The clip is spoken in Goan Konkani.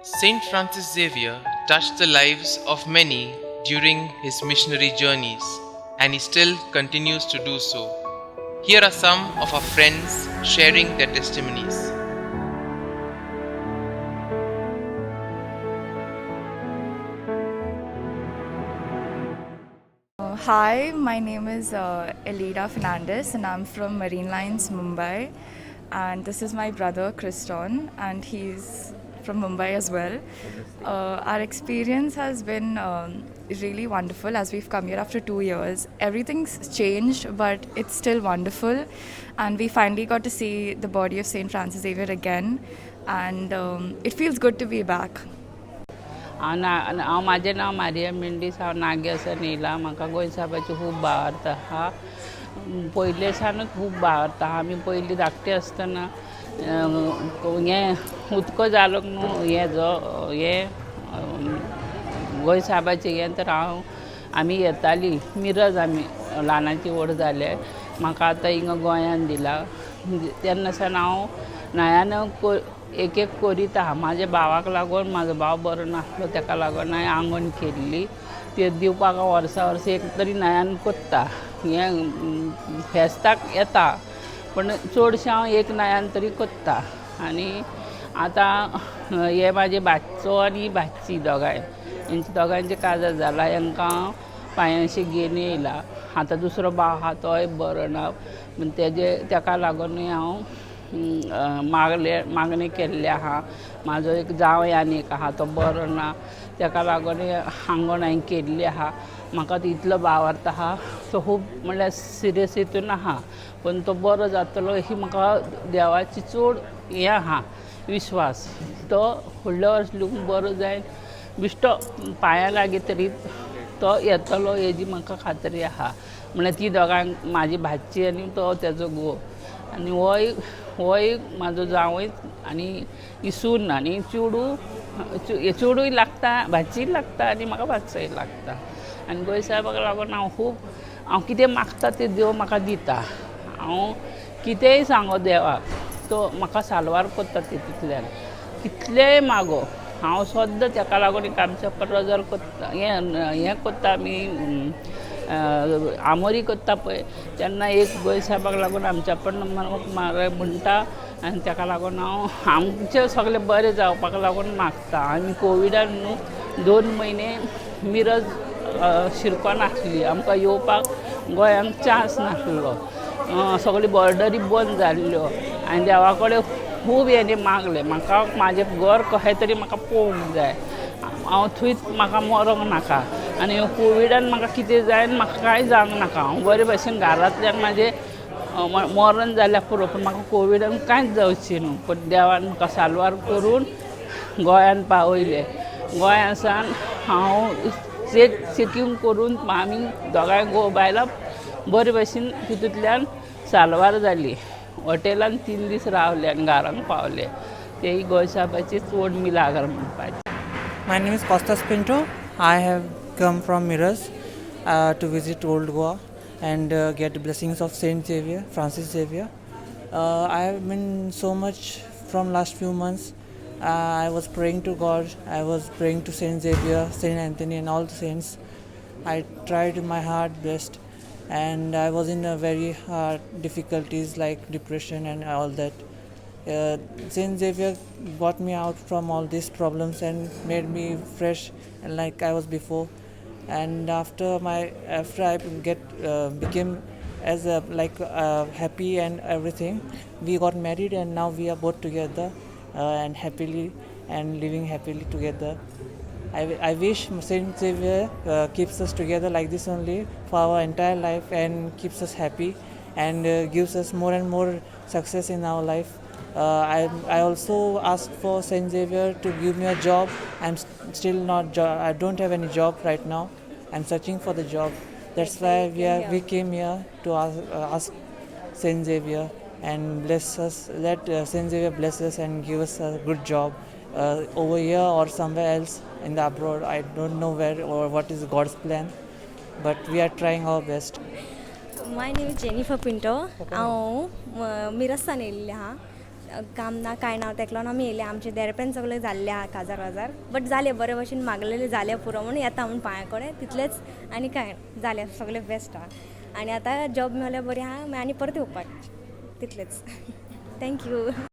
Saint Francis Xavier touched the lives of many during his missionary journeys, and he still continues to do so. Here are some of our friends sharing their testimonies. Hi, my name is Elida Fernandez and I'm from Marine Lines, Mumbai. And this is my brother Kriston, and he's from Mumbai as well. Our experience has been really wonderful as we've come here after 2 years. Everything's changed, but it's still wonderful. And we finally got to see the body of St. Francis Xavier again, and it feels good to be back. हांव ना हांव म्हाजें नांव मारिया मेंडीस. हांव नाग्यासन येयलां. म्हाका गोंय सायबाची खूब भावार्थ आहा. पयले सानूच खूब भावार्थ आहा. आमी पयलीं धाकटी आसतना हें उदको जालो न्हू हेजो हें गोंय सायबाचें हें तर हांव आमी येतालीं मिरज. आमी ल्हानाची व्हड जाले. म्हाका आतां हिंगा गोंयान दिला तेन्ना सावन हांव नयान एक एक करीत आहा. म्हाज्या भावाक लागून, म्हाजो भाव बरो नासलो, तेका लागून हांवें आंगण केल्ली. ते दिवपाक हांव वर्सा वर्सा एक तरी नयान कोत्ता. हें फेस्ताक येता पूण चडशें हांव एक नयान तरी कोत्ता. आनी आतां हे म्हाजे भाचो आनी भाची दोगांय, हेंचे दोगांयचें काजार जाला. हेंकां हांव पांयांशी घेवन येयला. आतां दुसरो भाव आहा, तोय बरो ना. पूण तेजे तेका लागूनय हांव मागले मागणें केल्लें आहा. म्हाजो एक जावंय आनी एक आहा, तो बरो ना, तेका लागून आंगण हांवें केल्ली आहा. म्हाका इतलो भावार्थ आहा. तो खूब म्हणल्यार सिरियस हितून आहा, पूण तो बरो जातलो ही म्हाका देवाची चड हें आहा विश्वास. तो फुडल्या वर्स लेगून बरो जायन बिश्टो पांयां लागीं तरी तो येतलो हेजी म्हाका खात्री आहा. म्हणल्यार ती दोगांक, म्हाजी भाची आनी तो तेजो घोव आनी होय होय म्हाजो जावंय आनी ही सून आनी चेडूं, चेडूय लागता, भाचीय लागता आनी म्हाका भाचोय लागता. आनी गोंय सायबाक लागून हांव खूब, हांव कितें मागता तें देव म्हाका दिता. हांव कितेंय सांगो देवाक, तो म्हाका साल्वार करता. तितूंतल्यान कितलेंय मागो हांव सद्दां तेका लागून एक आमच्या रोजार कोत्ता, हें हें कोत्ता आमी, आमोरी कोत्ता पळय, तेन्ना एक गोंय सायबाक लागून आमच्या पण म्हाराज म्हणटा आनी तेका लागून हांव आमचें सगळें बरें जावपाक लागून मागता. आमी कोविडान न्हू 2 म्हयने मिरज शिरकोन आसली. आमकां येवपाक गोंयांक चान्स नासलो. सगळ्यो बॉर्डरी बंद जाल्ल्यो आनी देवा कडेन खूब हेणी मागलें, म्हाका म्हाजें घर कशें तरी म्हाका पळोवंक जाय, हांव थंयच म्हाका मरोंक नाका आनी कोविडान म्हाका कितें जाय, म्हाका कांय जावंक नाका, हांव बरे भशेन घरांतल्यान म्हाजें मरण जाल्यार पुरो, पूण म्हाका कोविडान कांयच जावचें न्हू. पूण देवान म्हाका साल्वार करून गोंयान पावयलें. गोंया सावन हांव चॅकींग करून आमी दोगांय घोव बायलां बरे भशेन तितूंतल्यान साल्वार जाली. हॉटेलान 3 दीस रावले आनी घरांक पावले. तेय गोंय सायबाची चड मिलाग्र म्हणपाची. My name is Kostas Pinto. I have come from Miraj to visit Old Goa and get the blessings of Saint Xavier, Francis Xavier. I have been so much from last few months. I was praying to God. I was praying to Saint Xavier, Saint Anthony, and all the saints. I tried my hard best, and I was in a very hard difficulties like depression and all that. Saint Xavier got me out from all these problems and made me fresh and like I was before. And after I get became as a like happy and everything, we got married and now we are both together and happily and living happily together. I wish Saint Xavier keeps us together like this only for our entire life and keeps us happy and gives us more and more success in our life. I also asked for Saint Xavier to give me a job. I'm still not I don't have any job right now. I'm searching for the job. That's why we came here to ask Saint Xavier and bless us. Let Saint Xavier bless us and give us a good job over here or somewhere else in the abroad. I don't know where or what is God's plan, but we are trying our best. My name is Jennifer Pinto. हांव मिरजसान येयल्लें आहा. काम ना कांय ना तेका लागून आमी येयले. आमचे देर पण सगळे जाल्ले आहा काजार वाजार, बट जालें बरे भशेन, मागलेलें जालें पुरो म्हूण येता म्हूण पांया कडेन तितलेंच आनी कांय ना. जालें सगळें बेस्ट आहा आनी आतां जॉब मेळ्ळ्यार बरी आहा, मागीर आनी परत येवपाक तितलेंच. Thank you.